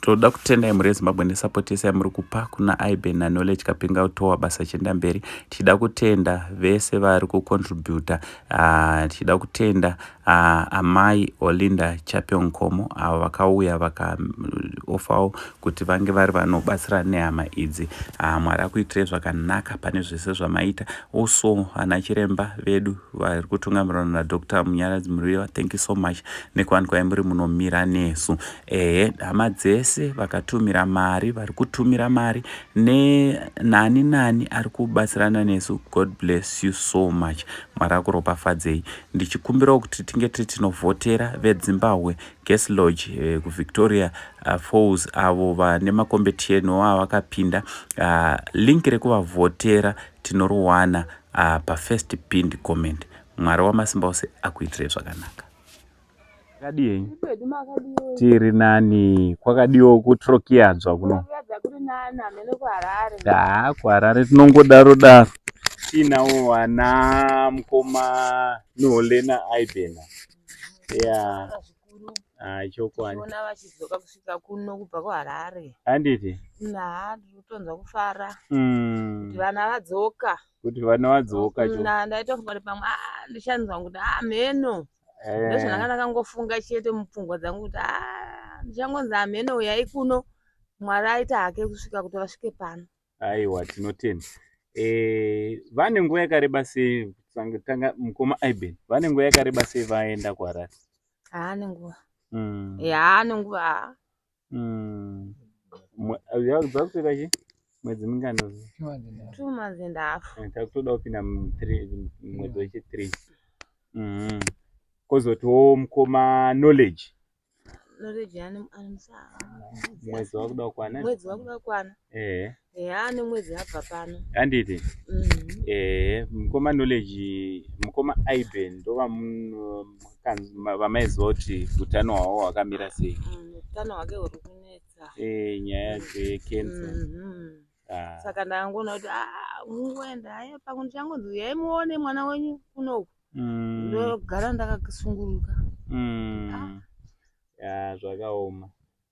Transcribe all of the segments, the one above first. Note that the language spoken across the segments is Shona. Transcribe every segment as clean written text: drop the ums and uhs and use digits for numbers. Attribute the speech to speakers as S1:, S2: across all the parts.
S1: Toda kutendai mhuri yeZimbabwe nesupport yese yamuri kupa kuna Iben naKnowledge Kapinga Utowa basa chienda mberi. Tichida kutenda vese vari kucontributa. Tichida kutenda amai Olinda Chapel Nkomo avo vakauya vakaofawo kuti vange vari vanobatsira nehama idzi. Mwari akuitirei zvakanaka pane zvese zvamaita. Also ana chiremba vedu vari kutungamirwa naDr Munyaradzi Muriwa, thank you so much nekuwanikwa muri munomira nesu. Ehe, hama dzese vakatumira mari, vari kutumira mari nenani nani ari kubatsirana nesu, God bless you so much. Mwari akuropafadzei. Ndichikumbirawo kuti tinge tiri tinovhotera veDzimbahwe Guest Lodge kuVictoria Falls avo vane makombetisheni avakapinda. Link rekuvavhotera tinoriwana pafirst pinned comment. Mwari wamasimba ose akuitirei zvakanaka. Makadii henyu?
S2: Kwedu makadii?
S1: Tiri nani. Kwakadiwo kuTrokiyadzwa kuno.
S2: Kuratidza kuri nani hamene kuHarare.
S1: Haa, kuHarare tinongodaro daro. Tiinawo vana mukoma Nole naIbena. Ya,
S2: Zvikuru.
S1: Ah, chokwadi.
S2: Tichiona vachidzoka kusvika kuno kubva kuHarare.
S1: Handiti?
S2: Haa, ndiri kutonzwa kufara kuti vana vadzoka.
S1: Kuti vana vadzoka cho.
S2: Na ndaitofunga kuti pamwe ndichanzwa kuti mheno. Ndozvandanga ndakangofunga chete mupfungwa dzangu kuti ndichangonzi hameno uyai kuno. Mwari aita hake kusvika kuti vasvike pano.
S1: Aiwa, tinotenda. Vane nguva yakareba sei tanga mukoma Iben, vane nguva yakareba sei vaenda kuHarare?
S2: Haane nguva. Haane nguva.
S1: Dzakusvika chi mwedzi mingani?
S2: 2 months and a half.
S1: Takutoda kupinda mwedzi wechi 3. Kozotiwo mukoma Knowledge.
S2: Knowledge ane musaa.
S1: Mwedzi wakuda kukwana.
S2: Mwedzi wakuda kukwana. Ane mwedzi abva pano.
S1: Handiti?
S2: Mhm.
S1: Mukoma Knowledge, mukoma Iben ndo vamaiziva kuti utano hwavo hwakamira sei?
S2: Utano hwake huri kunetsa.
S1: Nyaya dzecancer. Ah.
S2: Saka ndangoona kuti mungoenda haya pamwe ndichangonzi uyai muone mwana wenyu kunoku. Ndogara ndakasunguruka.
S1: Ya, zvakaoma.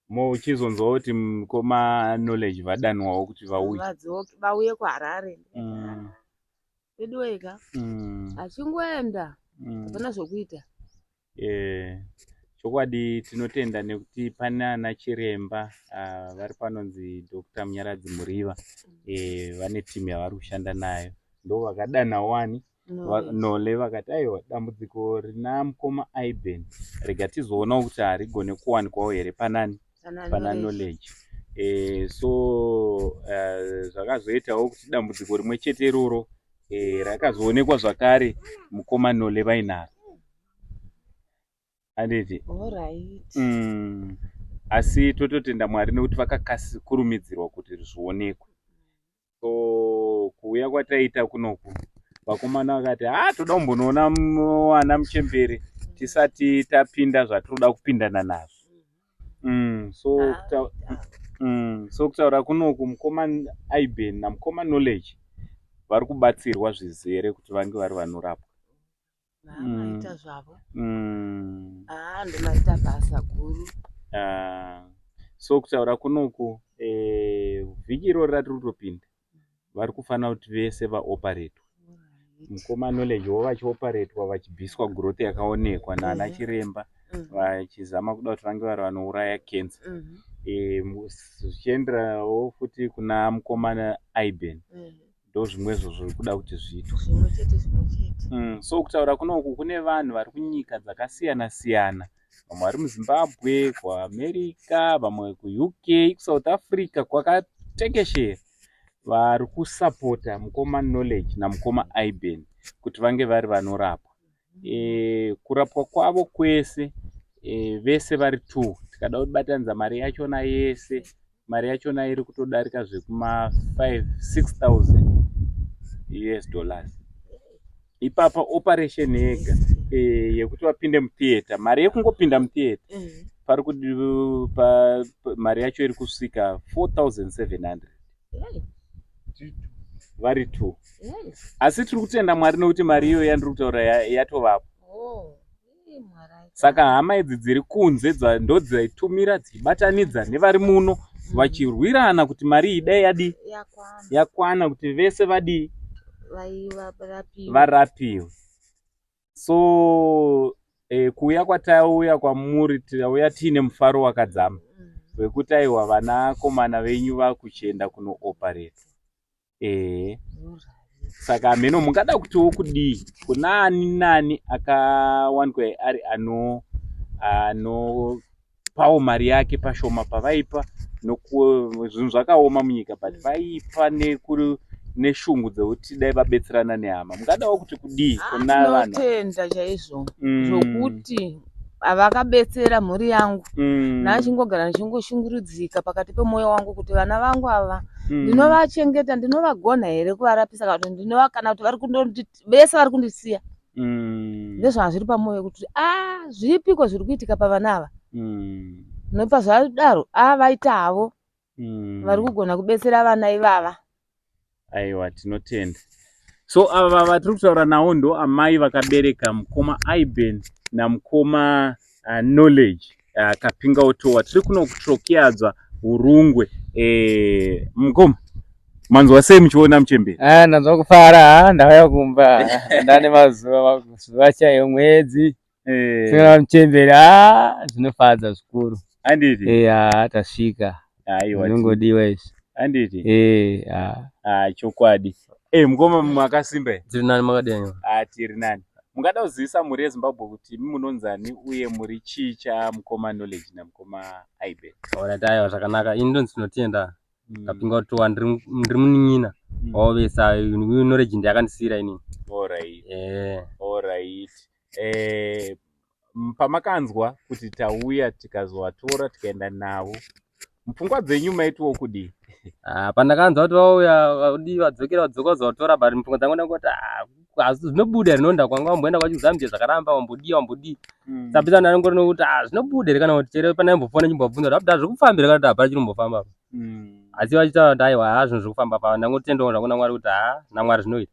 S1: Mo uchizonzwa kuti mukoma Knowledge vadanwawo kuti vauye.
S2: Vadzoke vauye kuHarare. Veduweka. Achingoenda hapana zvokuita.
S1: Chokwadi tinotenda nekuti pane ana chiremba vari panonzi Dr Munyaradzi Muriva, vane timu yavari kushanda nayo, ndo vakadana wani Nole vakati aiwa, dambudziko rina mukoma Iben rega tizoonawo kuti harigone kuwanikwawo here panani pana Knowledge. So zvakazoitawo kuti dambudziko rimwe chete iroro rakazoonekwa zvakare mukoma Nole vainaro, handiti?
S2: Alright.
S1: Asi tototenda Mwari nekuti vakakasikurumidzirwa kuti zvionekwe. So kuuya kwataita kunoku, vakomana vakati ha, toda kumbonoona wana muchembere tisati tapinda zvatinoda kupindana nazvo. So kutaura kunoku mukoma Iben namukoma Knowledge vari kubatsirwa zvizere kuti vange vari vanorapwa.
S2: Maita zvavo. Ndomaita basa guru.
S1: Ah, so kutaura kunoku vhiki irori ratiri kutopinda vari kufanira kuti vese vaoparetwa, mukoma Knowledge wo vachioparetwa vachibviswa growth yakaonekwa naana chiremba vachizama kuda kuti vange vari vanouraya cancer. Zvichienderawo futi kuna mukoma Iben, ndo zvimwezvo zviri kuda kuti zviitwe.
S2: Zvimwe chete, zvimwe chete.
S1: So kutaura kunoku kune vanhu vari kunyika dzakasiyana siyana, vamwe vari muZimbabwe, kuAmerica, vamwe kuUK, kuSouth Africa, kwakatekeshera, vari kusapota mukoma Knowledge namukoma Iben kuti vange vari vanorapwa. Kurapwa kwavo kwese vese vari two, tikada kubatanidza mari yachona yese, mari yachona iri kutodarika zvekuma 5 6000 US dollars. Ipapa operation yega yekuti vapinde mutheatre, mari yekungopinda mutheatre pari mari yacho iri kusvika 4700 vari two. Asi tiri kutenda Mwari nekuti mari iyoyo yandiri kutaura yatovapo.
S2: Oh.
S1: Saka hama idzi dziri kunze ndodzaitumira dzichibatanidza nevari muno vachirwirana kuti mari iyi dai yadii yakwana kuti vese vadii varapiwe. So kuuya kwatauya kwamuri tauya tiine mufaro wakadzama wekuti aiwa vanakomana venyu vakuchienda kunooperate. Ehe. Saka hameno mungada kutiwo kudii kuna ani nani akawanikwa ari ano anopawo mari yake pashoma pavaipa zvinhu zvakaoma munyika but vaipa neshungu dzekuti dai vabetserana nehama. Mungadawo kuti kudii kuna vanhu?
S2: Tinotenda chaizvo zvokuti avakabetsera mhuri yangu ndachingogara ndichingoshungurudzika pakati pemwoyo wangu kuti vana vangu ava ndinovachengeta ndinovagona here kuvarapisa kana kuti ndinova kana kuti vari kundondi vese vari kundisiya ndezvanga zviri pamwoyo kuti a zvipiko zviri kuitika pavana ava nopa zvadaro a vaita havo vari kugona kubetsera vana ivava.
S1: Aiwa tinotenda. So ava vatiri kutaura navo ndo amai vakabereka mukoma Iben namukoma Knowledge Kapinga Otowa. Tiri kuno kuTrokiadzwa Hurungwe. Mukoma manzwa sei muchiona muchembere?
S3: Ah, ndanzwa kufara, ndauya kumba ndane mazuva mazuva chaiyo mwedzi Saka muchembere zvinofadza zvikuru.
S1: Handiti?
S3: Eh, tasvika.
S1: Aiwa.
S3: Zvinongodiwa izvi.
S1: Handiti?
S3: Eh,
S1: Ah, chokwadi. Eh, mukoma makasimba here?
S4: Tiri nani makadini?
S1: Ah, tiri nani. Mungada kuzivisa mhuri yeZimbabwe kuti imi munonzani uye muri chii chamukoma Knowledge namukoma Iben?
S4: Alright, aiwa zvakanaka. Ini ndonzi Tinotenda. Kapinga kutowa ndiri munin'ina wavo vese ava. Knowledge ndiye akandisiira inini.
S1: Alright.
S4: Eh.
S1: Alright. Pamakanzwa kuti tauya tikazovatora tikaenda navo, mupfungwa dzenyu maitiwo kudii?
S4: Ah, pandakanzwa kuti vauya vadii vadzokera vadzoka kuzovatora but mupfungwa dzangu ndangoti ah, zvinobuda here nonda kwanga wamboenda kwacho Zambia zvakaramba wambodii wambodii sapisa ndangori nokuti ah, zvinobuda here kana kuti chero pandaimbofona chimbobvunza kuti abuda zviri kufamba here kana kuti hapana chinombofamba apa asi vachitaura kuti aiwa haa zvinhu zviri kufamba pa ndangotendawo zvangu naMwari kuti haa naMwari zvinoita.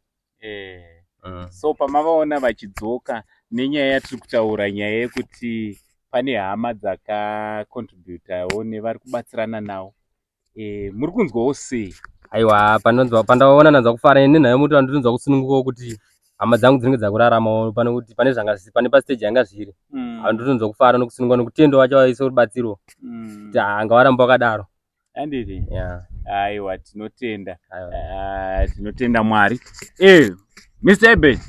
S1: So pamavaona vachidzoka nenyaya yatiri kutaura nyaya yekuti pane hama dzakacontributawo nevari kubatsirana navo muri kunzwawo sei?
S4: Aiwa pandonzwa pandaona ndanzwa kufara ini nayo muti ndinonzwa kusunungukawo kuti hama dzangu dzinenge dzakuraramawo pane kuti pane zvanga zvisi pane pastage yanga zviri ndinonzwa kufara nokusununguka nokutenda wacho vaisa rubatsiro kuti ngavaramba vakadaro.
S1: Handiti?
S4: Yeah.
S1: Aiwa tinotenda.
S4: Aiwa.
S1: Tinotenda Mwari. Mr. Ebert.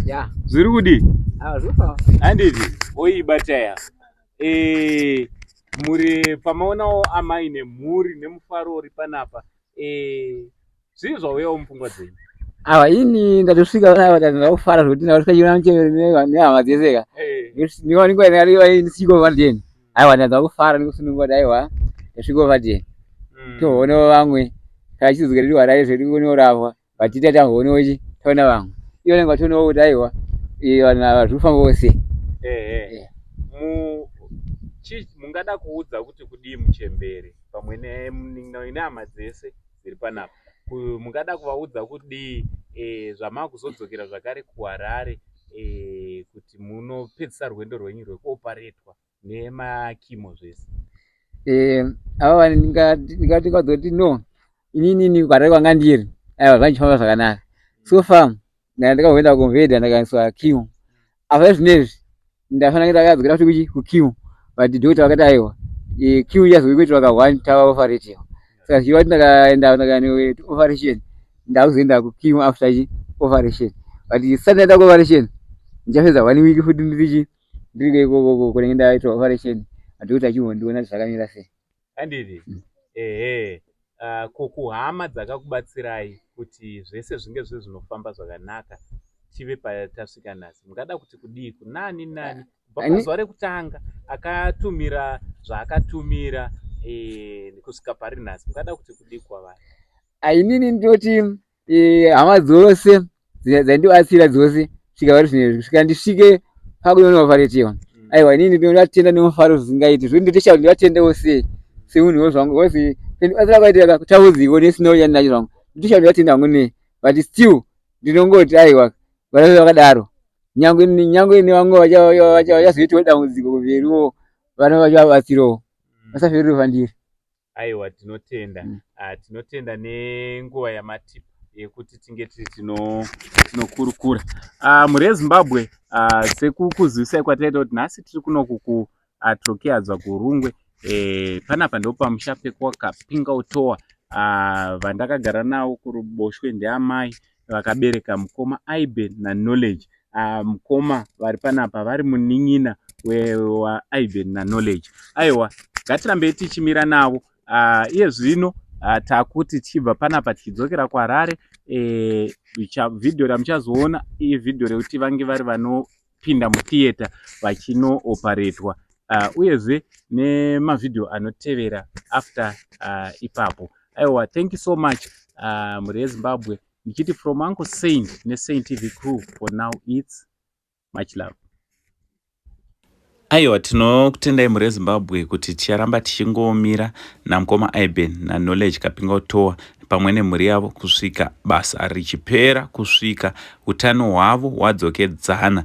S3: Yeah.
S1: Zviri kudii?
S3: Ah, zviri
S1: Handiti? Oibata ya. Muri pamaonawo amai nemhuri nemufaro uri panapa. Zvii zvauyawo mupfungwa dzenyu?
S3: Awa ini ndatosvika panapa ndakufara zvekuti ndakasvika chiona muchembere nehama dzese ka. Ndisviko padeni. Aiwa ndanzwa kufara nekusununguka kuti aiwa ndasvika padeni. Toonawo vamwe kana chizodzokera tiri Harare zvedu kunorapwa but tita tamboonawo chi taona vamwe. Ivo vanenge vachionawo kuti aiwa vanhu ava zviri kufambawo sei.
S1: Mungada kuudza kuti kudii muchembere pamwe nehama dzese dziri panapa? Mungada kuvaudza kudii zvamakuzodzokera zvakare kuHarare kuti munopedzisa rwendo rwenyu rwekuoparetwa nemakimo zvese?
S3: Ava ndingati no inini kuHarare kwanga ndiri aiwa zvandichifamba zvakanaka. So far ndakamboenda kuMveda ndakaiswa chemo. Apa zvinezvi ndafanira ndakadzokera futi kuchi kuchemo but doctor vakati aiwa chemo ichazokuitirwa ka one tawa operatiwa. Saka zvichiva kuti ndakaenda ndakane operation ndakuzoenda kuchemo after chi operation but sati ndaenda kuoperation ndichapedza 1 week futi ndiri chi ndiri ikoko kunenge ndaitwa operation doctor achimbondiona kuti zvakamira sei.
S1: Handiti? Ehe. Ko kuhama dzakakubatsirai kuti zvese zvinge zviri zvinofamba zvakanaka tive patasvika nhasi mungada kuti kudii kunani nani kubva pazuva rekutanga akatumira zvaakatumira kusvika pari nhasi mungada kuti kudii kwavari?
S3: Inini ndinoti hama dzose dzaindibatsira dzose kusvika pari zvino kusvika ndisvike pakunonoparetiwa aiwa inini ndinovatenda nemufaro zvisingaiti zvekuti ndotoshaura ndivatendewo sei semunhuwo zvangu because kundibatsira kwaita kutambudziko nesinawo chandinacho zvangu ndotoshaura ndivatenda hangu nei but still ndinongoti aiwa varambe vakadaro. Nyangwe nyangwe nevamwe vachazoitawo dambudziko kumberiwo vana vachavabatsirawo vasafirire pandiri.
S1: Aiwa tinotenda. Tinotenda nenguva yamatipa yekuti tinge tiri tinokurukura. Mhuri yeZimbabwe, sekukuzivisai kwataita kuti nhasi tiri kunoku kuTrokeadzwa kuHurungwe. Panapa ndopamusha pekwaKapingautowa. Vandakagara navo kuruboshwe ndiamai vakabereka mukoma Iben naKnowledge. Mukoma vari panapa vari munin'ina waIben naKnowledge. Aiwa, ngatirambei tichimira navo. Iye zvino takuti tichibva panapa tichidzokera kuHarare. Vhidhiyo ramuchazoona ivhidhiyo rekuti vange vari vanopinda mutheatre vachinooparetwa, uyezve nemavhidhiyo anotevera after ipapo. Aiwa, thank you so much, mhuri yeZimbabwe, ndichiti from Uncle Saint neSaint TV crew, for now it's much love. Aiwa, tinokutendai mhuri yeZimbabwe kuti ticharamba tichingomira namukoma Iben naKnowledge Kapingautowa pamwe nemhuri yavo kusvika basa richipera, kusvika utano hwavo hwadzokedzana.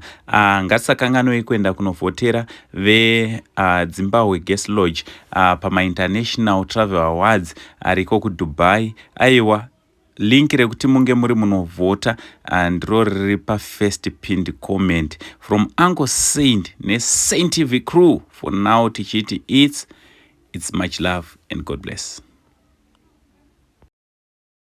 S1: Ngatisakanganwei kuenda kunovhotera veDzimbahwe Guest Lodge pamaInternational Travel Awards ariko kuDubai. Aiwa, link rekuti munge muri munovhota ndiro riri pafirst pinned comment. From Uncle Saint neSaint TV crew, for now tichiti it's much love and God bless.